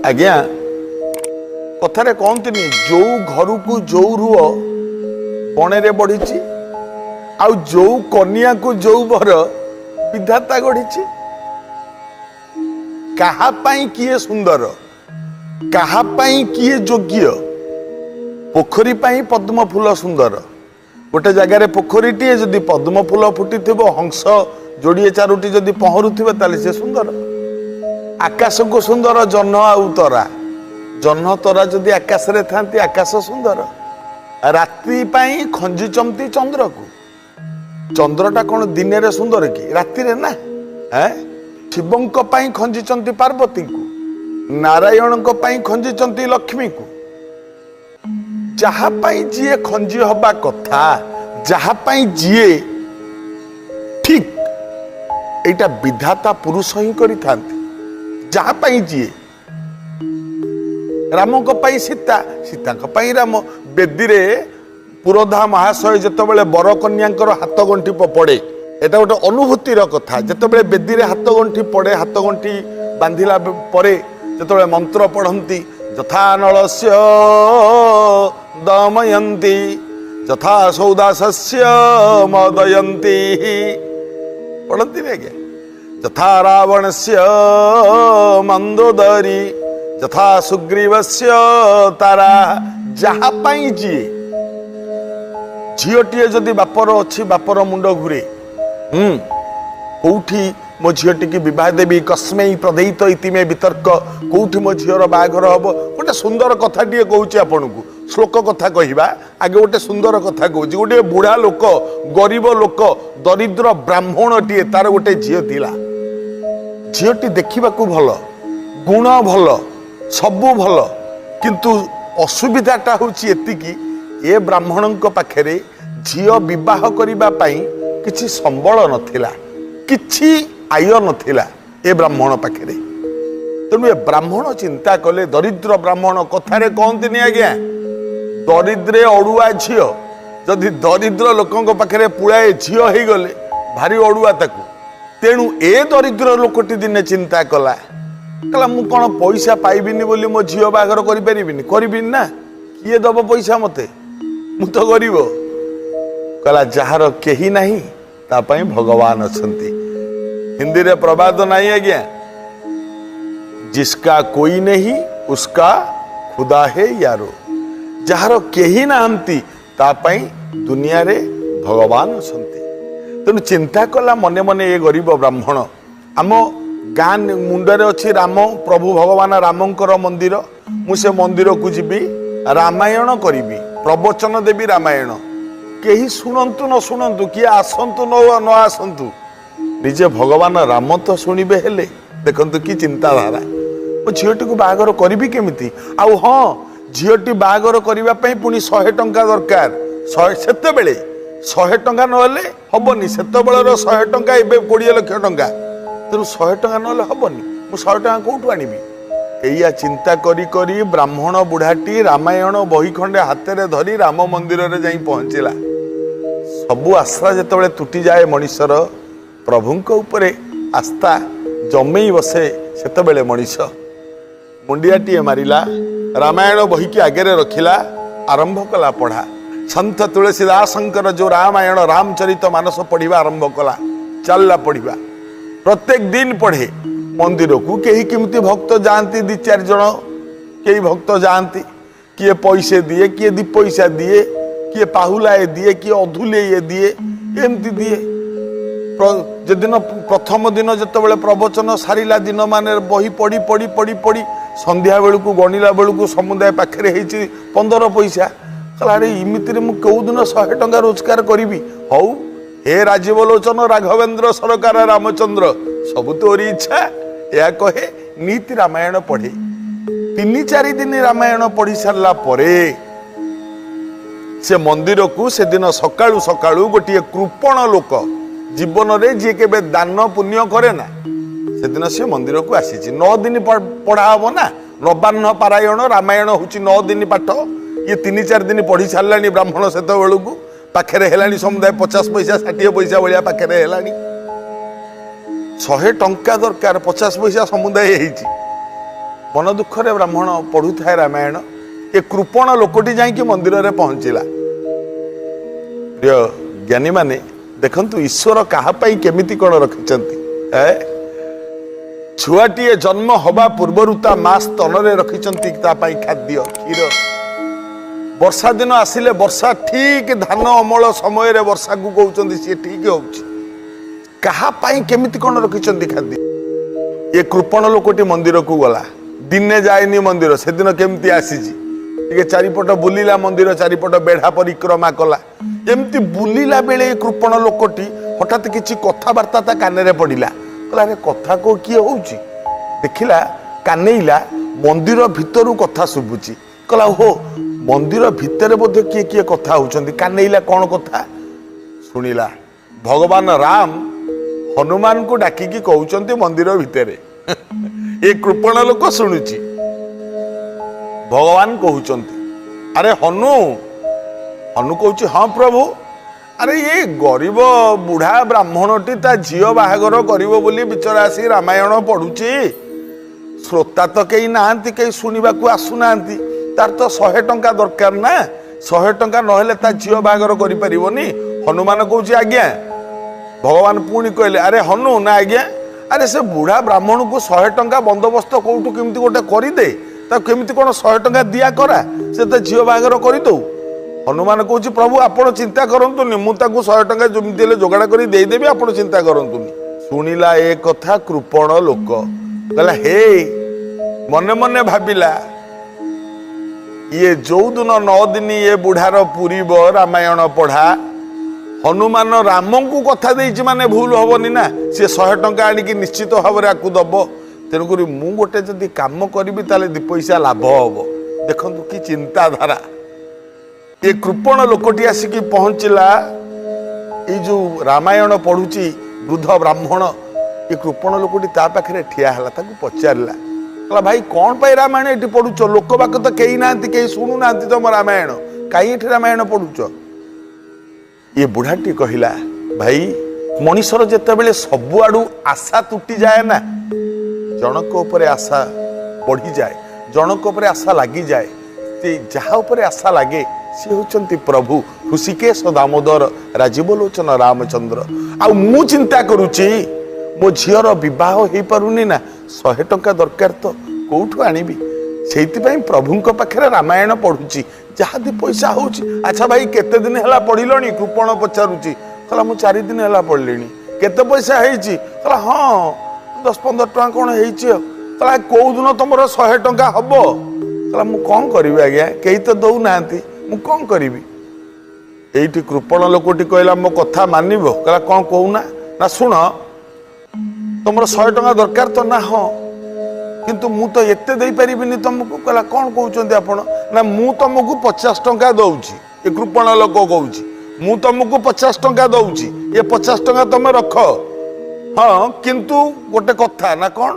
ଆଜ୍ଞା, କଥାରେ କହନ୍ତିନି, ଯୋଉ ଘରକୁ ଯୋଉ ରୁଅ ବଣରେ ବଢିଛି, ଆଉ ଯୋଉ କନିଆକୁ ଯୋଉ ବର ବିଧାତା ଗଢିଛି। କାହା ପାଇଁ କିଏ ସୁନ୍ଦର, କାହା ପାଇଁ କିଏ ଯୋଗ୍ୟ। ପୋଖରୀ ପାଇଁ ପଦ୍ମ ଫୁଲ ସୁନ୍ଦର। ଗୋଟେ ଜାଗାରେ ପୋଖରୀଟିଏ ଯଦି ପଦ୍ମ ଫୁଲ ଫୁଟିଥିବ, ହଂସ ଯୋଡ଼ିଏ ଚାରୋଟି ଯଦି ପହଁରୁଥିବେ, ତାହେଲେ ସେ ସୁନ୍ଦର। ଆକାଶକୁ ସୁନ୍ଦର ଜହ୍ନ ଆଉ ତରା। ଜହ୍ନ ତରା ଯଦି ଆକାଶରେ ଥାନ୍ତି, ଆକାଶ ସୁନ୍ଦର। ରାତି ପାଇଁ ଖଞ୍ଜିଚନ୍ତି ଚନ୍ଦ୍ରକୁ। ଚନ୍ଦ୍ରଟା କ'ଣ ଦିନରେ ସୁନ୍ଦର କି ରାତିରେ ନା? ଶିବଙ୍କ ପାଇଁ ଖଞ୍ଜିଛନ୍ତି ପାର୍ବତୀଙ୍କୁ, ନାରାୟଣଙ୍କ ପାଇଁ ଖଞ୍ଜିଛନ୍ତି ଲକ୍ଷ୍ମୀକୁ। ଯାହା ପାଇଁ ଯିଏ ଖଞ୍ଜି ହବା କଥା, ଯାହା ପାଇଁ ଯିଏ ଠିକ, ଏଇଟା ବିଧାତା ପୁରୁଷ ହିଁ କରିଥାନ୍ତି। ଯାହା ପାଇଁ ଯିଏ, ରାମଙ୍କ ପାଇଁ ସୀତା, ସୀତାଙ୍କ ପାଇଁ ରାମ। ବେଦୀରେ ପୁରୋଧା ମହାଶୟ ଯେତେବେଳେ ବରକନ୍ୟାଙ୍କର ହାତ ଗଣ୍ଠି ପଡ଼େ, ଏଟା ଗୋଟେ ଅନୁଭୂତିର କଥା। ଯେତେବେଳେ ବେଦୀରେ ହାତ ଗଣ୍ଠି ପଡ଼େ, ହାତ ଗଣ୍ଠି ବାନ୍ଧିଲା ପରେ ଯେତେବେଳେ ମନ୍ତ୍ର ପଢ଼ନ୍ତି, ଯଥା ନଳସ୍ୟ ଦମୟନ୍ତି ଯଥା ସୌଦାସସ୍ୟ ମଦୟନ୍ତି, ପଢ଼ନ୍ତିନି ଆଜ୍ଞା? ଯଥା ରାବଣସ୍ୟ ମନ୍ଦୋଦରୀ ଯଥା ସୁଗ୍ରୀବସ୍ୟ ତାରା। ଯାହା ପାଇଁ ଯିଏ, ଝିଅଟିଏ ଯଦି ବାପର ଅଛି, ବାପର ମୁଣ୍ଡ ଘୁରେ, କୋଉଠି ମୋ ଝିଅଟିକି ବିବାହ ଦେବି, କସ୍ମେଇ ପ୍ରଦେଇତ ଇତିମେ ବିତର୍କ, କୋଉଠି ମୋ ଝିଅର ବାହାଘର ହବ। ଗୋଟେ ସୁନ୍ଦର କଥାଟିଏ କହୁଛି ଆପଣଙ୍କୁ, ଶ୍ଲୋକ କଥା କହିବା ଆଗେ ଗୋଟେ ସୁନ୍ଦର କଥା କହୁଛି। ଗୋଟିଏ ବୁଢା ଲୋକ, ଗରିବ ଲୋକ, ଦରିଦ୍ର ବ୍ରାହ୍ମଣଟିଏ, ତାର ଗୋଟେ ଝିଅ ଥିଲା। ଝିଅଟି ଦେଖିବାକୁ ଭଲ, ଗୁଣ ଭଲ, ସବୁ ଭଲ, କିନ୍ତୁ ଅସୁବିଧାଟା ହେଉଛି ଏତିକି, ଏ ବ୍ରାହ୍ମଣଙ୍କ ପାଖରେ ଝିଅ ବିବାହ କରିବା ପାଇଁ କିଛି ସମ୍ବଳ ନଥିଲା, କିଛି ଆୟ ନଥିଲା ଏ ବ୍ରାହ୍ମଣ ପାଖରେ। ତେଣୁ ଏ ବ୍ରାହ୍ମଣ ଚିନ୍ତା କଲେ, ଦରିଦ୍ର ବ୍ରାହ୍ମଣ, କଥାରେ କହନ୍ତିନି ଆଜ୍ଞା, ଦରିଦ୍ରେ ଅଡୁଆ ଝିଅ। ଯଦି ଦରିଦ୍ର ଲୋକଙ୍କ ପାଖରେ ପୁଳାଏ ଝିଅ ହେଇଗଲେ ଭାରି ଅଡୁଆ ତାକୁ। ତେଣୁ ଏ ଦରିଦ୍ର ଲୋକଟି ଦିନେ ଚିନ୍ତା କଲା, କହିଲା ମୁଁ କ'ଣ ପଇସା ପାଇବିନି ବୋଲି ମୋ ଝିଅ ବାହାଘର କରିପାରିବିନି? କରିବିନି ନା, କିଏ ଦବ ପଇସା ମତେ, ମୁଁ ତ ଗରିବ। କହିଲା ଯାହାର କେହି ନାହିଁ ତା ପାଇଁ ଭଗବାନ ଅଛନ୍ତି। ହିନ୍ଦୀରେ ପ୍ରବାଦ ନାହିଁ ଆଜ୍ଞା, ଜିସକା କୋଇ ନାହିଁ ଉସ୍କା ଖୁଦା ହେ ୟାରୋ। ଯାହାର କେହି ନାହାନ୍ତି ତା ପାଇଁ ଦୁନିଆରେ ଭଗବାନ ଅଛନ୍ତି। ତେଣୁ ଚିନ୍ତା କଲା ମନେ ମନେ ଏ ଗରିବ ବ୍ରାହ୍ମଣ, ଆମ ଗାଁ ମୁଣ୍ଡରେ ଅଛି ରାମ ପ୍ରଭୁ ଭଗବାନ ରାମଙ୍କର ମନ୍ଦିର, ମୁଁ ସେ ମନ୍ଦିରକୁ ଯିବି, ରାମାୟଣ କରିବି, ପ୍ରବଚନ ଦେବି ରାମାୟଣ। କେହି ଶୁଣନ୍ତୁ ନ ଶୁଣନ୍ତୁ, କିଏ ଆସନ୍ତୁ ନ ଆସନ୍ତୁ, ନିଜେ ଭଗବାନ ରାମ ତ ଶୁଣିବେ ହେଲେ। ଦେଖନ୍ତୁ କି ଚିନ୍ତାଧାରା, ମୋ ଝିଅଟିକୁ ବାହାଘର କରିବି କେମିତି? ଆଉ ହଁ, ଝିଅଟି ବାହାଘର କରିବା ପାଇଁ ପୁଣି 100 ଟଙ୍କା ଦରକାର। ସେତେବେଳେ 100 ଟଙ୍କା ନହେଲେ ହବନି। ସେତେବେଳର 100 ଟଙ୍କା ଏବେ 20 ଲକ୍ଷ ଟଙ୍କା। ତେଣୁ 100 ଟଙ୍କା ନହେଲେ ହବନି, ମୁଁ 100 ଟଙ୍କା କୋଉଠୁ ଆଣିବି? ଏଇଆ ଚିନ୍ତା କରି କରି ବ୍ରାହ୍ମଣ ବୁଢ଼ାଟି ରାମାୟଣ ବହି ଖଣ୍ଡେ ହାତରେ ଧରି ରାମ ମନ୍ଦିରରେ ଯାଇ ପହଞ୍ଚିଲା। ସବୁ ଆଶା ଯେତେବେଳେ ତୁଟିଯାଏ ମଣିଷର, ପ୍ରଭୁଙ୍କ ଉପରେ ଆସ୍ଥା ଜମେଇ ବସେ। ସେତେବେଳେ ମଣିଷ ମୁଣ୍ଡିଆଟିଏ ମାରିଲା, ରାମାୟଣ ବହିକି ଆଗରେ ରଖିଲା, ଆରମ୍ଭ କଲା ପଢ଼ା। ସନ୍ଥ ତୁଳସୀ ଦାସଙ୍କର ଯୋଉ ରାମାୟଣ ରାମଚରିତ ମାନସ ପଢ଼ିବା ଆରମ୍ଭ କଲା, ଚାଲିଲା ପଢ଼ିବା। ପ୍ରତ୍ୟେକ ଦିନ ପଢ଼େ। ମନ୍ଦିରକୁ କେହି କେମିତି ଭକ୍ତ ଯାଆନ୍ତି, 2 4 ଜଣ କେହି ଭକ୍ତ ଯାଆନ୍ତି, କିଏ ପଇସା ଦିଏ, କିଏ 2 ପଇସା ଦିଏ, କିଏ ପାହୁଲାଏ ଦିଏ, କିଏ ଅଧୁଲେଇଏ ଦିଏ, ଏମିତି ଦିଏ। ଯେଦିନ ପ୍ରଥମ ଦିନ ଯେତେବେଳେ ପ୍ରବଚନ ସାରିଲା, ଦିନମାନେ ବହି ପଢ଼ି ପଢ଼ି ପଢ଼ି ପଢ଼ି ସନ୍ଧ୍ୟା ବେଳକୁ ଗଣିଲା ବେଳକୁ ସମୁଦାୟ ପାଖରେ ହେଇଛି 15 ପଇସା। କହିଲା ଆରେ ଏମିତିରେ ମୁଁ କେଉଁଦିନ 100 ଟଙ୍କା ରୋଜଗାର କରିବି? ହଉ ହେ ରାଜୀବ ଲୋଚନ ରାଘବେନ୍ଦ୍ର ସରକାର ରାମଚନ୍ଦ୍ର, ସବୁ ତୋରି ଇଚ୍ଛା। ଏହା କହେ ନୀତି ରାମାୟଣ ପଢ଼େ। 3 4 ଦିନ ରାମାୟଣ ପଢ଼ି ସାରିଲା ପରେ ସେ ମନ୍ଦିରକୁ ସେଦିନ ସକାଳୁ ସକାଳୁ ଗୋଟିଏ କୃପଣ ଲୋକ, ଜୀବନରେ ଯିଏ କେବେ ଦାନ ପୁଣ୍ୟ କରେ ନା, ସେଦିନ ସେ ମନ୍ଦିରକୁ ଆସିଛି। 9 ଦିନ ପଢ଼ା ହବ ନା, ନବାହ୍ନ ପାରାୟଣ ରାମାୟଣ ହଉଛି 9 ଦିନ ପାଠ। ଇଏ 3 4 ଦିନ ପଢ଼ି ସାରିଲାଣି ବ୍ରାହ୍ମଣ, ସେତେବେଳକୁ ପାଖରେ ହେଲାଣି ସମୁଦାୟ 50 ପଇସା 60 ପଇସା ଭଳିଆ ପାଖରେ ହେଲାଣି। 100 ଟଙ୍କା ଦରକାର, 50 ପଇସା ସମୁଦାୟ ହେଇଛି। ମନ ଦୁଃଖରେ ବ୍ରାହ୍ମଣ ପଢୁଥାଏ ରାମାୟଣ। ଏ କୃପଣ ଲୋକଟି ଯାଇକି ମନ୍ଦିରରେ ପହଞ୍ଚିଲା। ପ୍ରିୟ ଜ୍ଞାନୀମାନେ ଦେଖନ୍ତୁ, ଈଶ୍ୱର କାହା ପାଇଁ କେମିତି କ'ଣ ରଖିଛନ୍ତି। ଛୁଆଟିଏ ଜନ୍ମ ହବା ପୂର୍ବରୁ ତା ମା ସ୍ତନରେ ରଖିଛନ୍ତି ତା ପାଇଁ ଖାଦ୍ୟ, କ୍ଷୀର। ବର୍ଷା ଦିନ ଆସିଲେ ବର୍ଷା ଠିକ ଧାନ ଅମଳ ସମୟରେ ବର୍ଷାକୁ କହୁଛନ୍ତି ସିଏ ଠିକ ହଉଛି। କାହା ପାଇଁ କେମିତି କ'ଣ ରଖିଛନ୍ତି ଖାଦ୍ୟ। ଏ କୃପଣ ଲୋକଟି ମନ୍ଦିରକୁ ଗଲା, ଦିନେ ଯାଏନି ମନ୍ଦିର, ସେଦିନ କେମିତି ଆସିଛି ଟିକେ ଚାରିପଟ ବୁଲିଲା, ମନ୍ଦିର ଚାରିପଟ ବେଢ଼ା ପରିକ୍ରମା କଲା। ଏମିତି ବୁଲିଲା ବେଳେ ଏ କୃପଣ ଲୋକଟି ହଠାତ୍ କିଛି କଥାବାର୍ତ୍ତା ତା କାନରେ ପଡ଼ିଲା। କହିଲା, ଆରେ କଥା କୋ କିଏ ହଉଛି? ଦେଖିଲା, କାନେଇଲା, ମନ୍ଦିର ଭିତରୁ କଥା ଶୁଭୁଛି। କହିଲା, ଓହୋ, ମନ୍ଦିର ଭିତରେ ବୋଧେ କିଏ କିଏ କଥା ହଉଛନ୍ତି। କାନେଇଲା, କ'ଣ କଥା ଶୁଣିଲା? ଭଗବାନ ରାମ ହନୁମାନଙ୍କୁ ଡାକିକି କହୁଛନ୍ତି ମନ୍ଦିର ଭିତରେ। ଏ କୃପଣ ଲୋକ ଶୁଣୁଛି। ଭଗବାନ କହୁଛନ୍ତି, ଆରେ ହନୁ। ହନୁ କହୁଛି, ହଁ ପ୍ରଭୁ। ଆରେ ଏ ଗରିବ ବୁଢା ବ୍ରାହ୍ମଣଟି ତା ଝିଅ ବାହାଘର କରିବ ବୋଲି ବିଚରା ଆସି ରାମାୟଣ ପଢୁଛି। ଶ୍ରୋତା ତ କେହି ନାହାନ୍ତି, କେହି ଶୁଣିବାକୁ ଆସୁନାହାନ୍ତି। ତାର ତ 100 ଟଙ୍କା ଦରକାର ନା, 100 ଟଙ୍କା ନହେଲେ ତା ଝିଅ ବାହାଘର କରିପାରିବନି। ହନୁମାନ କହୁଛି, ଆଜ୍ଞା। ଭଗବାନ ପୁଣି କହିଲେ, ଆରେ ହନୁ। ନା ଆଜ୍ଞା। ଆରେ ସେ ବୁଢା ବ୍ରାହ୍ମଣକୁ 100 ଟଙ୍କା ବନ୍ଦୋବସ୍ତ କୋଉଠୁ କେମିତି ଗୋଟେ କରିଦେ, ତାକୁ କେମିତି କ'ଣ 100 ଟଙ୍କା ଦିଆ କରା, ସେ ତ ଝିଅ ବାହାଘର କରିଦଉ। ହନୁମାନ କହୁଛି, ପ୍ରଭୁ ଆପଣ ଚିନ୍ତା କରନ୍ତୁନି, ମୁଁ ତାକୁ 100 ଟଙ୍କା ଯେମିତି ହେଲେ ଯୋଗାଡ଼ କରି ଦେଇଦେବି, ଆପଣ ଚିନ୍ତା କରନ୍ତୁନି। ଶୁଣିଲା ଏ କଥା କୃପଣ ଲୋକ, କହିଲା ହେ, ମନେ ମନେ ଭାବିଲା, ଇଏ ଯୋଉଦିନ 9 ଦିନ ଇଏ ବୁଢାର ପୁରିବ ରାମାୟଣ ପଢା, ହନୁମାନ ରାମଙ୍କୁ କଥା ଦେଇଛି ମାନେ ଭୁଲ ହବନି ନା, ସିଏ 100 ଟଙ୍କା ଆଣିକି ନିଶ୍ଚିତ ଭାବରେ ଆକୁ ଦବ। ତେଣୁକରି ମୁଁ ଗୋଟେ ଯଦି କାମ କରିବି ତାହେଲେ 2 ପଇସା ଲାଭ ହବ। ଦେଖନ୍ତୁ କି ଚିନ୍ତାଧାରା। ଏ କୃପଣ ଲୋକଟି ଆସିକି ପହଞ୍ଚିଲା, ଏଇ ଯୋଉ ରାମାୟଣ ପଢୁଛି ବୃଦ୍ଧ ବ୍ରାହ୍ମଣ, ଏ କୃପଣ ଲୋକଟି ତା ପାଖରେ ଠିଆ ହେଲା। ତାକୁ ପଚାରିଲା, କହିଲା, ଭାଇ କ'ଣ ପାଇଁ ରାମାୟଣ ଏଠି ପଢୁଛ? ଲୋକ ବାକ ତ କେହି ନାହାନ୍ତି, କେହି ଶୁଣୁନାହାନ୍ତି ତମ ରାମାୟଣ, କାହିଁ ଏଠି ରାମାୟଣ ପଢୁଛ? ଇଏ ବୁଢାଟି କହିଲା, ଭାଇ ମଣିଷର ଯେତେବେଳେ ସବୁଆଡୁ ଆଶା ତୁଟିଯାଏ ନା, ଜଣକ ଉପରେ ଆଶା ବଢିଯାଏ, ଜଣକ ଉପରେ ଆଶା ଲାଗିଯାଏ। ସେ ଯାହା ଉପରେ ଆଶା ଲାଗେ ସିଏ ହେଉଛନ୍ତି ପ୍ରଭୁ ହୃଷିକେଶ ଦାମୋଦର ରାଜୀବଲୋଚନ ରାମଚନ୍ଦ୍ର। ଆଉ ମୁଁ ଚିନ୍ତା କରୁଛି ମୋ ଝିଅର ବିବାହ ହେଇପାରୁନି ନା, 100 ଟଙ୍କା ଦରକାର ତ କୋଉଠୁ ଆଣିବି? ସେଇଥିପାଇଁ ପ୍ରଭୁଙ୍କ ପାଖରେ ରାମାୟଣ ପଢୁଛି, ଯାହା 2 ପଇସା ହଉଛି। ଆଚ୍ଛା ଭାଇ କେତେ ଦିନ ହେଲା ପଢିଲଣି? କୃପଣ ପଚାରୁଛି। କହିଲା, ମୁଁ 4 ଦିନ ହେଲା ପଢିଲିଣି। କେତେ ପଇସା ହେଇଛି? କହିଲା, ହଁ 10-15 ଟଙ୍କା କ'ଣ ହେଇଛି ଆଉ। କହିଲା, କୋଉ ଦିନ ତମର 100 ଟଙ୍କା ହବ? କହିଲା, ମୁଁ କ'ଣ କରିବି ଆଜ୍ଞା, କେହି ତ ଦଉନାହାନ୍ତି, ମୁଁ କ'ଣ କରିବି? ଏଇଠି କୃପଣ ଲୋକଟି କହିଲା, ମୋ କଥା ମାନିବ? କହିଲା, କ'ଣ କହୁନା? ନା ଶୁଣ, ତମର 100 ଟଙ୍କା ଦରକାର ତ? ନା ହଁ, କିନ୍ତୁ ମୁଁ ତ ଏତେ ଦେଇପାରିବିନି ତମକୁ। କହିଲା, କ'ଣ କହୁଛନ୍ତି ଆପଣ? ନା ମୁଁ ତମକୁ 50 ଟଙ୍କା ଦଉଛି। ଏ କୃପଣ ଲୋକ କହୁଛି, ମୁଁ ତମକୁ 50 ଟଙ୍କା ଦଉଛି, ଏ 50 ଟଙ୍କା ତମେ ରଖ। ହଁ, କିନ୍ତୁ ଗୋଟେ କଥା। ନା କ'ଣ?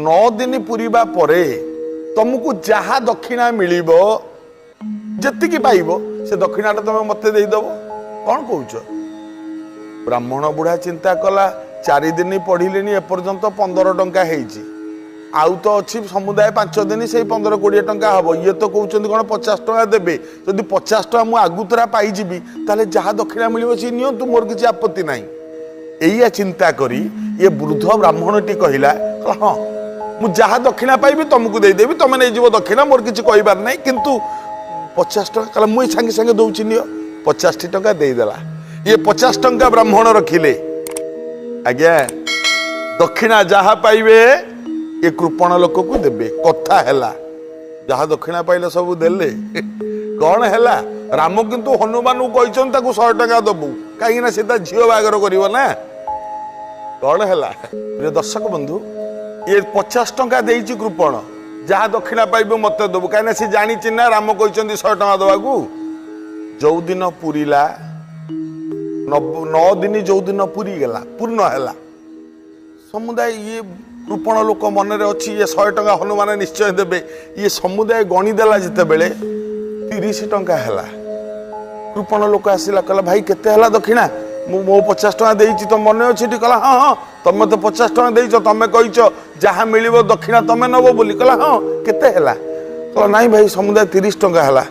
9 ଦିନ ପୁରିବା ପରେ ତମକୁ ଯାହା ଦକ୍ଷିଣା ମିଳିବ, ଯେତିକି ପାଇବ, ସେ ଦକ୍ଷିଣାଟା ତମେ ମତେ ଦେଇଦବ। କ'ଣ କହୁଛ? ବ୍ରାହ୍ମଣ ବୁଢା ଚିନ୍ତା କଲା, 4 ଦିନ ପଢିଲିଣି, ଏପର୍ଯ୍ୟନ୍ତ 15 ଟଙ୍କା ହେଇଛି, ଆଉ ତ ଅଛି ସମୁଦାୟ 5 ଦିନ, ସେଇ 15-20 ଟଙ୍କା ହବ। ଇଏ ତ କହୁଛନ୍ତି କ'ଣ 50 ଟଙ୍କା ଦେବେ। ଯଦି 50 ଟଙ୍କା ମୁଁ ଆଗୁତୁରା ପାଇଯିବି, ତାହେଲେ ଯାହା ଦକ୍ଷିଣା ମିଳିବ ସିଏ ନିଅନ୍ତୁ, ମୋର କିଛି ଆପତ୍ତି ନାହିଁ। ଏଇଆ ଚିନ୍ତା କରି ଇଏ ବୃଦ୍ଧ ବ୍ରାହ୍ମଣଟି କହିଲା, ହଁ ମୁଁ ଯାହା ଦକ୍ଷିଣା ପାଇବି ତମକୁ ଦେଇଦେବି, ତମେ ନେଇଯିବ ଦକ୍ଷିଣା, ମୋର କିଛି କହିବାର ନାହିଁ, କିନ୍ତୁ 50 ଟଙ୍କା। କହିଲା, ମୁଁ ଏଇ ସାଙ୍ଗେ ସାଙ୍ଗେ ଦଉଛି, ନିଅ। 50ଟି ଟଙ୍କା ଦେଇଦେଲା। ଇଏ 50 ଟଙ୍କା ବ୍ରାହ୍ମଣ ରଖିଲେ। ଆଜ୍ଞା ଦକ୍ଷିଣା ଯାହା ପାଇବେ ଏ କୃପଣ ଲୋକକୁ ଦେବେ, କଥା ହେଲା। ଯାହା ଦକ୍ଷିଣା ପାଇଲେ ସବୁ ଦେଲେ। କ'ଣ ହେଲା? ରାମ କିନ୍ତୁ ହନୁମାନଙ୍କୁ କହିଛନ୍ତି ତାକୁ 100 ଟଙ୍କା ଦବୁ, କାହିଁକି ନା ସେ ତା ଝିଅ ବାହାଘର କରିବ ନା। କ'ଣ ହେଲା ପ୍ରିୟ ଦର୍ଶକ ବନ୍ଧୁ? ଇଏ 50 ଟଙ୍କା ଦେଇଛି କୃପଣ, ଯାହା ଦକ୍ଷିଣା ପାଇବୁ ମତେ ଦବୁ, କାହିଁକିନା ସେ ଜାଣିଛି ନା ରାମ କହିଛନ୍ତି 100 ଟଙ୍କା ଦବାକୁ। ଯୋଉଦିନ ପୁରିଲା 9 ଦିନ, ଯୋଉଦିନ ପୁରିଗଲା, ପୂର୍ଣ୍ଣ ହେଲା, ସମୁଦାୟ ଇଏ କୃପଣ ଲୋକ ମନରେ ଅଛି ଇଏ 100 ଟଙ୍କା ହନୁମାନ ନିଶ୍ଚୟ ଦେବେ। ଇଏ ସମୁଦାୟ ଗଣିଦେଲା ଯେତେବେଳେ 30 ଟଙ୍କା ହେଲା। କୃପଣ ଲୋକ ଆସିଲା, କହିଲା, ଭାଇ କେତେ ହେଲା ଦକ୍ଷିଣା? ମୁଁ ମୋ 50 ଟଙ୍କା ଦେଇଛି ତ, ମନେ ଅଛି ଟି? କହିଲା, ହଁ ହଁ, ତମେ ତ 50 ଟଙ୍କା ଦେଇଛ, ତମେ କହିଛ ଯାହା ମିଳିବ ଦକ୍ଷିଣା ତମେ ନେବ ବୋଲି। କହିଲା, ହଁ, କେତେ ହେଲା? କହିଲା, ନାଇଁ ଭାଇ, ସମୁଦାୟ 30 ଟଙ୍କା ହେଲା।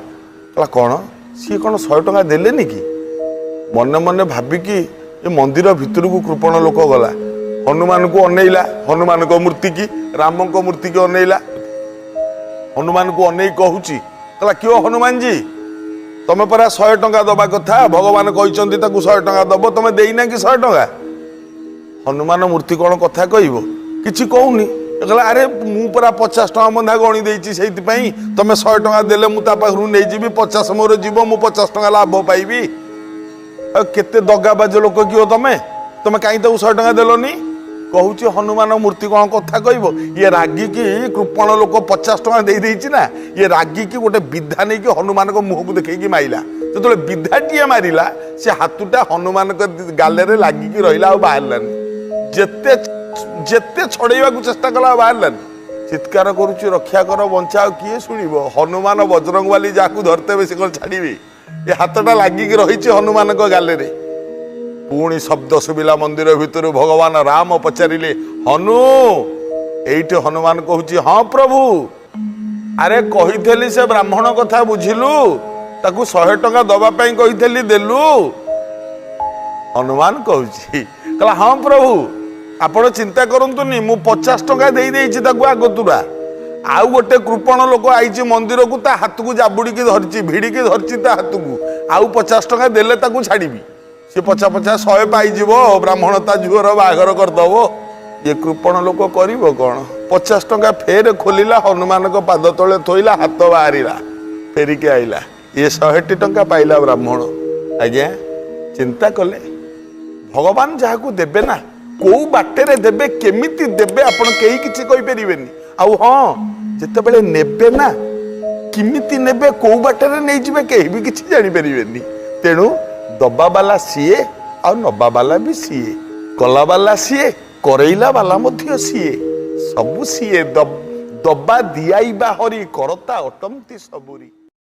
କହିଲା, କ'ଣ, ସିଏ କ'ଣ 100 ଟଙ୍କା ଦେଲେନି କି? ମନେ ମନେ ଭାବିକି ଏ ମନ୍ଦିର ଭିତରକୁ କୃପଣ ଲୋକ ଗଲା। ହନୁମାନଙ୍କୁ ଅନେଇଲା, ହନୁମାନଙ୍କ ମୂର୍ତ୍ତିକି, ରାମଙ୍କ ମୂର୍ତ୍ତିକି ଅନେଇଲା। ହନୁମାନଙ୍କୁ ଅନେଇ କହୁଛି, କହିଲା, କିଓ ହନୁମାନଜୀ, ତମେ ପରା 100 ଟଙ୍କା ଦବା କଥା, ଭଗବାନ କହିଛନ୍ତି ତାକୁ 100 ଟଙ୍କା ଦବ, ତମେ ଦେଇନା କି 100 ଟଙ୍କା? ହନୁମାନ ମୂର୍ତ୍ତି କ'ଣ କଥା କହିବ? କିଛି କହୁନି। କହିଲା, ଆରେ ମୁଁ ପରା 50 ଟଙ୍କା ବନ୍ଧା ଗଣି ଦେଇଛି, ସେଇଥିପାଇଁ ତମେ 100 ଟଙ୍କା ଦେଲେ ମୁଁ ତା ପାଖରୁ ନେଇଯିବି, 50 ମୋର ଯିବ, ମୁଁ 50 ଟଙ୍କା ଲାଭ ପାଇବି। ଆଉ କେତେ ଦଗାବାଜ ଲୋକ କିଓ ତମେ, ତମେ କାହିଁ ତାକୁ 100 ଟଙ୍କା ଦେଲନି? କହୁଛି, ହନୁମାନ ମୂର୍ତ୍ତି କ'ଣ କଥା କହିବ? ଇଏ ରାଗିକି, କୃପଣ ଲୋକ 50 ଟଙ୍କା ଦେଇ ଦେଇଛି ନା, ଇଏ ରାଗିକି ଗୋଟେ ବିଧା ନେଇକି ହନୁମାନଙ୍କ ମୁହଁକୁ ଦେଖେଇକି ମାଇଲା। ଯେତେବେଳେ ବିଧାଟିଏ ମାରିଲା, ସେ ହାତୁଟା ହନୁମାନଙ୍କ ଗାଲରେ ଲାଗିକି ରହିଲା, ଆଉ ବାହାରିଲାନି। ଯେତେ ଯେତେ ଛଡେଇବାକୁ ଚେଷ୍ଟା କଲା, ଆଉ ବାହାରିଲାନି। ଚିତ୍କାର କରୁଛି, ରକ୍ଷା କର, ବଞ୍ଚାଅ। କିଏ ଶୁଣିବ? ହନୁମାନ ବଜରଙ୍ଗବାଲି, ଯାହାକୁ ଧରିତେବେ ସେ କ'ଣ ଛାଡ଼ିବେ? ଏ ହାତଟା ଲାଗିକି ରହିଛି ହନୁମାନଙ୍କ ଗାଲରେ। ପୁଣି ଶବ୍ଦ ଶୁଭିଲା ମନ୍ଦିର ଭିତରୁ। ଭଗବାନ ରାମ ପଚାରିଲେ, ହନୁ? ଏଇଠି ହନୁମାନ କହୁଛି, ହଁ ପ୍ରଭୁ। ଆରେ କହିଥିଲି ସେ ବ୍ରାହ୍ମଣ କଥା ବୁଝିଲୁ? ତାକୁ 100 ଟଙ୍କା ଦବା ପାଇଁ କହିଥିଲି, ଦେଲୁ? ହନୁମାନ କହୁଛି, କହିଲା, ହଁ ପ୍ରଭୁ, ଆପଣ ଚିନ୍ତା କରନ୍ତୁନି, ମୁଁ 50 ଟଙ୍କା ଦେଇ ଦେଇଛି ତାକୁ ଆଗତୁରା। ଆଉ ଗୋଟେ କୃପଣ ଲୋକ ଆଇଛି ମନ୍ଦିରକୁ, ତା ହାତକୁ ଜାବୁଡ଼ିକି ଧରିଛି, ଭିଡ଼ିକି ଧରିଛି ତା ହାତକୁ। ଆଉ 50 ଟଙ୍କା ଦେଲେ ତାକୁ ଛାଡ଼ିବି। ସେ 50 50 100 ପାଇଯିବ, ବ୍ରାହ୍ମଣ ତା ଝିଅର ବାହାଘର କରିଦବ। ଇଏ କୃପଣ ଲୋକ କରିବ କ'ଣ? 50 ଟଙ୍କା ଫେର ଖୋଲିଲା, ହନୁମାନଙ୍କ ପାଦ ତଳେ ଥୋଇଲା, ହାତ ବାହାରିଲା, ଫେରିକି ଆଇଲା। ଇଏ 100ଟି ଟଙ୍କା ପାଇଲା ବ୍ରାହ୍ମଣ। ଆଜ୍ଞା, ଚିନ୍ତା କଲେ, ଭଗବାନ ଯାହାକୁ ଦେବେ ନା, କୋଉ ବାଟରେ ଦେବେ, କେମିତି ଦେବେ, ଆପଣ କେହି କିଛି କହିପାରିବେନି। ଆଉ ହଁ, ଯେତେବେଳେ ନେବେ ନା, କେମିତି ନେବେ, କୋଉ ବାଟରେ ନେଇଯିବେ, କେହି ବି କିଛି ଜାଣିପାରିବେନି। ତେଣୁ ଦବା ବାଲା ସିଏ ଆଉ ନବା ବାଲା ବି ସିଏ, କଲା ବାଲା ସିଏ, କରେଇଲା ବାଲା ମଧ୍ୟ ସିଏ, ସବୁ ସିଏ। ଦବା ଦିଆଇବା ହରି କରତା ଅଟନ୍ତି ସବୁରି।